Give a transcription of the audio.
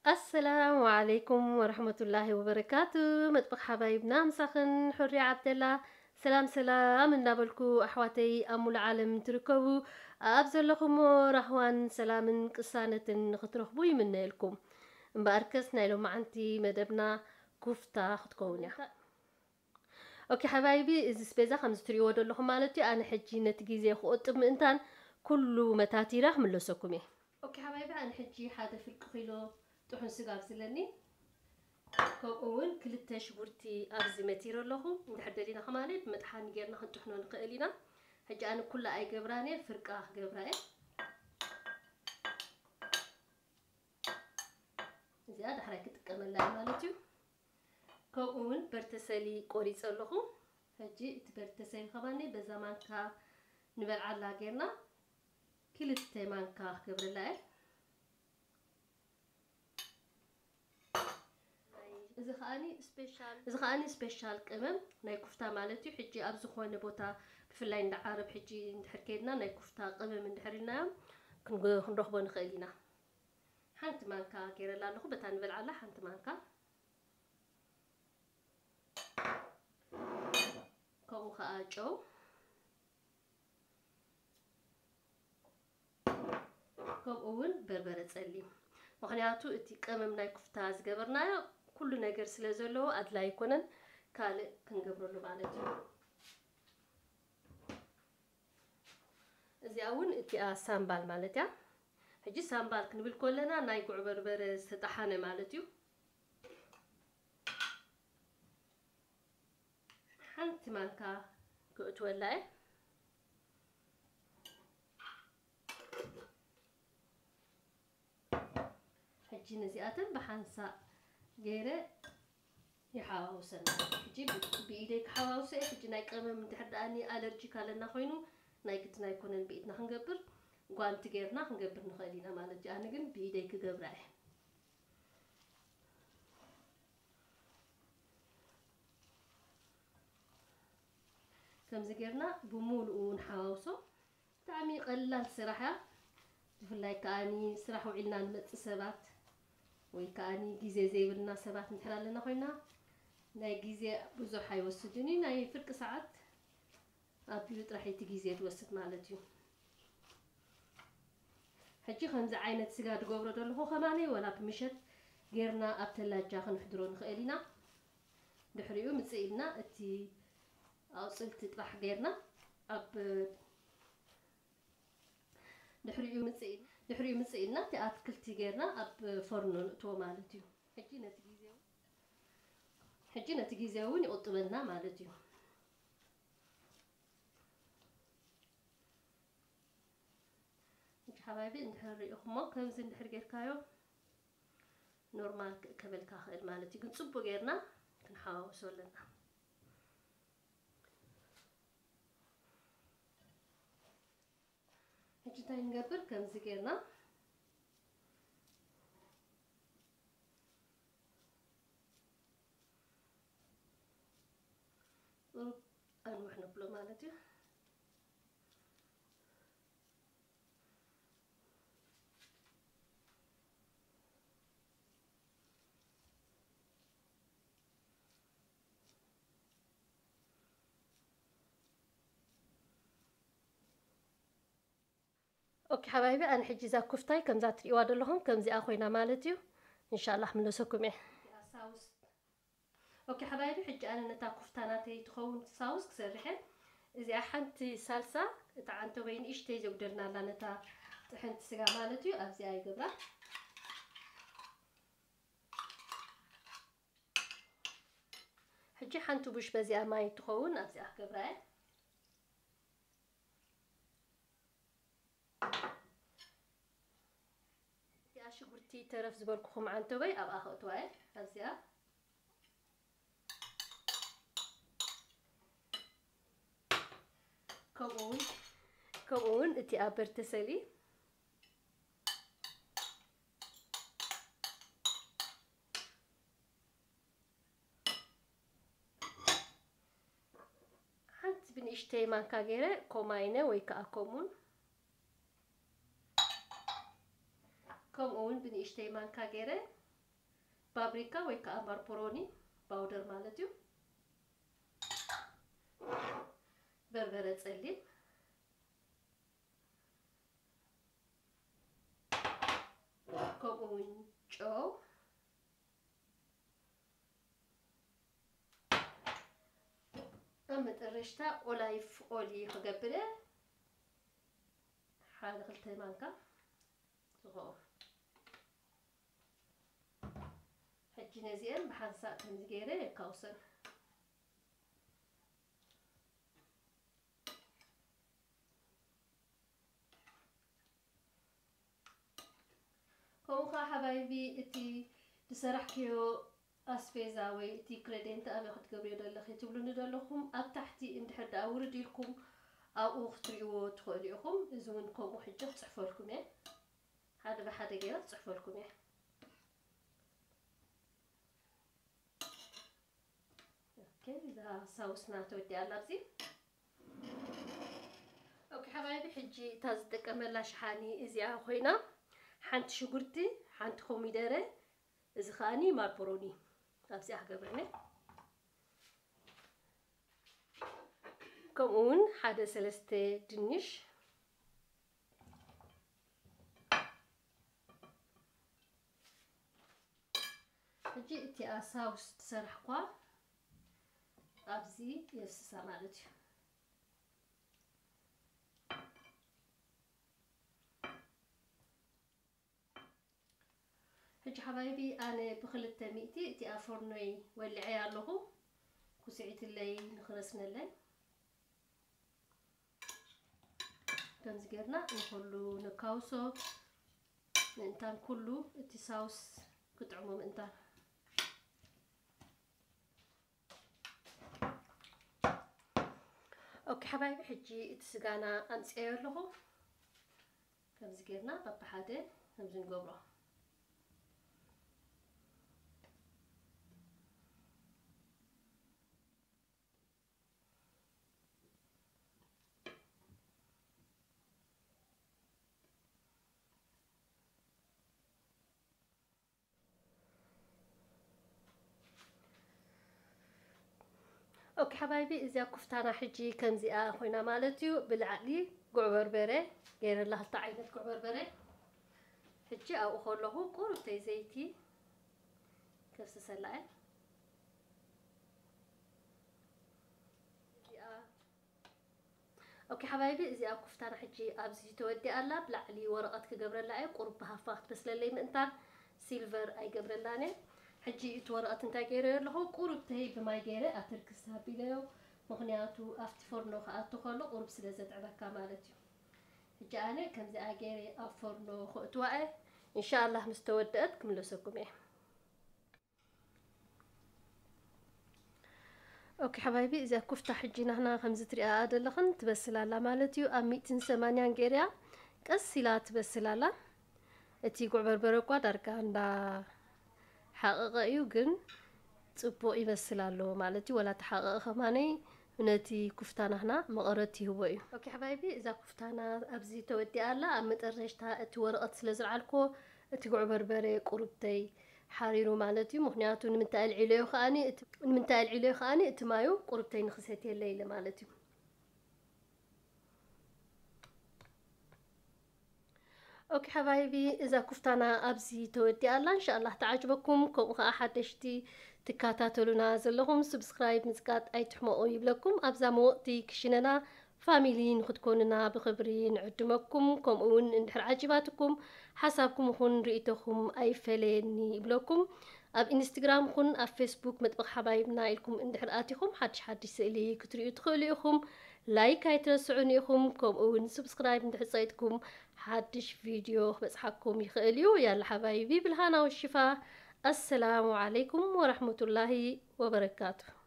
ኣሰላሙ ዓለይኩም ወረሕመቱላሂ ወበረካቱ። መጥብቕ ሓባይብና ምሳኽን፣ ሑሪ ዓብደላ። ሰላም ሰላም እንዳበልኩ፣ ኣሕዋተይ ኣብ ሙሉእ ዓለም ትርከቡ፣ ኣብ ዘለኹሞ ራህዋን ሰላምን ቅሳነትን ንኽትረኽቡ ይምነየልኩም። እምበኣርከስ ናይ ሎማዓንቲ መደብና ኩፍታ ክትከውን እያ። ኦኬ ሓባይቢ፣ እዚ ስፔዛ ከምዚ ትሪእዎ ዘለኹም ማለት እዩ። ኣነ ሕጂ ነቲ ግዜ ክቑጥብ ምእንታን ኩሉ መታቲራ ክምለሰኩም እየ። ኦኬ ሓባይቢ፣ ኣነ ሕጂ ሓደ ፍርቂ ኪሎ ጥሑን ስጋ ኣብዝለኒ፣ ከምኡ እውን ክልተ ሽጉርቲ ኣብዚ መቲረ ኣለኹ። እንድሕር ደሊና ከማለይ ብመጥሓኒ ጌርና ክንጥሕኖ ንኽእል ኢና። ሕጂ ኣነ ኩላ ኣይገብራን እየ፣ ፍርቃ ክገብራ እየ። እዚኣ ዳሕራይ ክጥቀመላ እየ ማለት እዩ። ከምኡ እውን በርተሰሊ ቆሪፀ ኣለኹ። ሕጂ እቲ በርተሰሊ ከማኒ በዛ ማንካ ንበልዓላ ጌርና ክልተ ማንካ ክገብረላ እየ። እዚ ከዓኒ ስፔሻል፣ እዚ ከዓኒ ስፔሻል ቅመም ናይ ኩፍታ ማለት እዩ። ሕጂ ኣብ ዝኾነ ቦታ ብፍላይ እንዳ ዓረብ ሕጂ እንድሕር ከይድና ናይ ኩፍታ ቅመም እንድሕር ኢልናዮም ክንግ-፣ ክንረኽቦ ንኽእል ኢና። ሓንቲ ማንካ ገይረላ ኣለኹ፣ በታ ንበልዓላ ሓንቲ ማንካ። ከምኡ ኸዓ ጨው፣ ከምኡ እውን በርበረ ጸሊም። ምኽንያቱ እቲ ቀመም ናይ ኩፍታ ዝገበርናዮ ኩሉ ነገር ስለ ዘለዎ ኣድላይ ኣይኮነን ካልእ ክንገብረሉ ማለት እዩ። እዚኣ እውን እቲኣ ሳምባል ማለት እያ። ሕጂ ሳምባል ክንብል ከለና ናይ ጉዕ በርበረ ዝተጠሓነ ማለት እዩ። ሓንቲ ማንካ ክእትወላ እየ። ሕጂ ነዚኣተን ብሓንሳእ ገይረ ይሓዋውሰን። ሕጂ ብ-፣ ብኢደይ ክሓዋውሰ እየ። ሕጂ ናይ ቀመም እንድሕር ደኣኒ ኣለርጂክ ኣለና ኮይኑ ናይ ግድን ኣይኮነን ብኢድና ክንገብር፣ ጓንቲ ገይርና ክንገብር ንኽእል ኢና ማለት እዩ። ኣነ ግን ብኢደይ ክገብራ እየ። ከምዚ ጌርና ብሙሉኡ ንሓዋውሶ። ብጣዕሚ ቀላል ስራሕ እያ። ብፍላይ ከኣኒ ስራሕ ውዒልና ንመጽእ ሰባት ወይ ከኣኒ ግዜ ዘይብልና ሰባት እንድሕር ኣለና ኮይና፣ ናይ ግዜ ብዙሕ ኣይወስድን እዩ። ናይ ፍርቂ ሰዓት ኣቢሉ ጥራሕ እቲ ግዜ ዝወስድ ማለት እዩ። ሕጂ ከምዚ ዓይነት ስጋ ዝገብሮ ዘለኹ ከማኒ ወላ ብምሸት ጌርና ኣብ ተላጃ ክንሕድሮ ንኽእል ኢና። ድሕሪኡ ምጽእ ኢልና እቲ ኣቑጽልቲ ጥራሕ ጌርና ኣብ ድሕሪኡ ምጽእ ኢል-፣ ድሕሪኡ ምጽእ ኢልና እቲ ኣትክልቲ ጌርና ኣብ ፎርኖ ንእትዎ ማለት እዩ። ሕጂ ነቲ ግዜ፣ ሕጂ ነቲ ግዜ እውን ይቑጥበልና ማለት እዩ። ሕጂ ሓባይቢ እንድሕር ሪኢኹሞ ከምዚ እንድሕር ጌርካዮ ኖርማል ክእከበልካ ክእል ማለት እዩ። ግን ጽቡቅ ጌርና ክንሓዋውሶ ኣለና። ሕጂ እንታይ ንገብር? ከምዚ ጌርና ቁሩብ ኣንውሕ ነብሎ ማለት እዩ። ኦኬ ሓባይቢ፣ ኣነ ሕጂ እዛ ኩፍታይ ከምዛ ትሪእዋ ዘለኹም ከምዚኣ ኮይና ማለት እዩ። እንሻላህ ምለሰኩም እየ። ኦኬ ሓባይቢ፣ ሕጂ ኣነ ነታ ኩፍታ ናተይ ትኸውን ሳውስ ክሰርሕ እየ። እዚኣ ሓንቲ ሳልሳ፣ እታ ዓንተበይ ንእሽተይ ዘጉደልናላ ነታ ጥሕንቲ ስጋ ማለት እዩ፣ ኣብዚኣ ይገብራ። ሕጂ ሓንቲ ቡሽ በዚኣ ማይ ትኸውን ኣብዚኣ ክገብራ እየ። እቲኣ ሽጉርቲ ተረፍ ዝበልኩኹም ዓንተበይ ኣብኣ ከእትዋ እየ። ኣብዚኣ ከምኡ እውን፣ ከምኡ እውን እቲኣ በርተሰሊ ሓንቲ ብንእሽተይ ማንካ ገይረ ኮማይነ ወይ ከዓ ኮሙን፣ ከምኡ እውን ብንእሽተይ ማንካ ገይረ ፓፕሪካ ወይ ከዓ ማርፖሮኒ ፓውደር ማለት እዩ። በርበረ ፀሊም፣ ከምኡ እውን ጨው። ኣብ መጠረሽታ ኦላይፍ ኦሊ ክገብር እየ። ሓደ ክልተ ማንካ ዝኸውን። ሕጂ ነዚአን ብሓንሳእ ከምዚ ገይረ የካውሰን። ከምኡ ከዓ ሓባይቢ እቲ ዝሰራሕክዮ ኣስቤዛ ወይ እቲ ክሬዴንት ኣበይ ክትገብርዮ ደለኺ ትብሉኒ ደለኹም፣ ኣብ ታሕቲ እንድሕር ደኣ ውርድ ኢልኩም ኣብኡ ክትርእይዎ ትኽእሉ ኢኹም። እዚ እውን ከምኡ ሕጂ ክፅሕፈልኩም እየ፣ ሓደ ብሓደ ገይረ ክፅሕፈልኩም እየ። ኦኬ፣ እዛ ሳውስና ተወዲኣ ኣላ ኣብዚ። ኦኬ ሓባይቢ፣ ሕጂ እታ ዝጥቀመላ ሸሓኒ እዚኣ ኮይና፣ ሓንቲ ሽጉርቲ፣ ሓንቲ ኮሚደረ፣ እዚ ከዓኒ ማርፖሮኒ ኣብዚኣ ክገብረነ። ከምኡ እውን ሓደ ሰለስተ ድንሽ። ሕጂ እቲኣ ሳውስ ዝሰራሕኳ ኣብዚ የፍስሳ ማለት እዩ። ሕጂ ሓባይቢ፣ ኣነ ብክልተ ሚእቲ እቲኣ ፎርኖይ ወሊዐያ ኣለኹ። ኩስዒትለይ ንኽረስነለይ። ከምዚ ጌርና ንኹሉ ነካውሶ ምእንታን ኩሉ እቲ ሳውስ ክጥዕሞ ምእንታን። ኦኬ ሓባይቢ፣ ሕጂ እቲ ስጋና ኣምፅኤዮ ኣለኹ። ከምዚ ጌርና በብሓደ ከምዚ ንገብሮ። ኦኬ ሓባይቢ፣ እዚኣ ኩፍታና ሕጂ ከምዚኣ ኮይና ማለት እዩ። ብላዕሊ ጉዕ በርበረ ገይረላ፣ ክልተ ዓይነት ጉዕ በርበረ። ሕጂ ኣብኡ ከለኹ ቁሩብተይ ዘይቲ ከፍስሰላ እየ። እዚኣ ኦኬ ሓባይቢ፣ እዚኣ ኩፍታና ሕጂ ኣብዚ ተወዲኣ ኣላ። ብላዕሊ ወረቐት ክገብረላ እየ፣ ቁሩብ ብሃፋ ክትበስለለይ ምእንታን ሲልቨር ኣይገብረላን እየ። ሕጂ እቲ ወረቐት እንታይ ገይረዮ ኣለኹ? ቁሩብ ተይ ብማይ ገይረ ኣትርክስ ኣቢለዮ፣ ምኽንያቱ ኣብቲ ፎርኖ ክኣቱ ከሎ ቁሩብ ስለ ዘጥዕመካ ማለት እዩ። ሕጂ ኣነ ከምዚኣ ገይረ ኣብ ፎርኖ ከእትዋ እየ። ኢንሻኣላህ ምስ ተወደአት ክምለሰኩም እየ። ኦኬ ሓባይቢ፣ እዚኣ ኩፍታ ሕጂ ናህና ከምዚ ትሪኣ ዘለኽን ትበስል ኣላ ማለት እዩ። ኣብ ሚእትን ሰማንያን ገይረያ ቀስ ኢላ ትበስል ኣላ። እቲ ጉዕ በርበረ እኳ ዳርጋ እንዳ ሓቐቐ እዩ፣ ግን ጽቡቕ ይበስል ኣሎ ማለት እዩ። ወላ ተሓቐቐ ከማነይ ነቲ ኩፍታ ናህና መቐረት ይህቦ እዩ። ኦኬ ሓባይቢ፣ እዛ ኩፍታና ኣብዚ ተወዲኣ ኣላ። ኣብ መጠረሽታ እቲ ወረቐት ስለ ዝለዓልኮ እቲ ጉዕ በርበረ ቁሩብተይ ሓሪሩ ማለት እዩ። ምኽንያቱ ንምንታይ ኣልዒለዮ ከኣኒ እቲ፣ ንምንታይ ኣልዒለዮ ከኣኒ እቲ ማዩ ቁሩብተይ ንኽሰትየለይ ኢለ ማለት እዩ። ኦኬ ሓባይቢ፣ እዛ ኩፍታና ኣብዚ ተወዲኣ ኣላ። እንሻኣላህ ተዓጅበኩም፣ ከምኡ ኸዓ ሓደሽቲ ትከታተሉና ዘለኹም ስብስክራይብ ምጽቃጥ ኣይትሕመቑ ይብለኩም። ኣብዛ መወቕቲ ክሽነና ፋሚሊ ንኽትኮኑና ብኽብሪ ንዕድመኩም። ከምኡ እውን እንድሕር ዓጂባትኩም ሓሳብኩም ይኹን ርእይቶኹም ኣይፈለየኒ ይብለኩም። ኣብ ኢንስትግራም ይኹን ኣብ ፌስቡክ መጥበቕ ሓባይብና ኢልኩም እንድሕር ኣቲኹም ሓድሽ ሓድሽ ስእሊ ክትርእዩ ትኽእሉ ኢኹም። ላይክ ኣይትረስዑኒ ኢኹም፣ ከምኡ እውን ስብስክራይብ እንድሕር ጸይጥኩም ሓድሽ ቪድዮ ክበጽሓኩም ይኽእል እዩ። ያላ ሓባይቢ ብልሃና ወሽፋ። ኣሰላሙ ዓለይኩም ወራህመቱላሂ ወበረካቱ።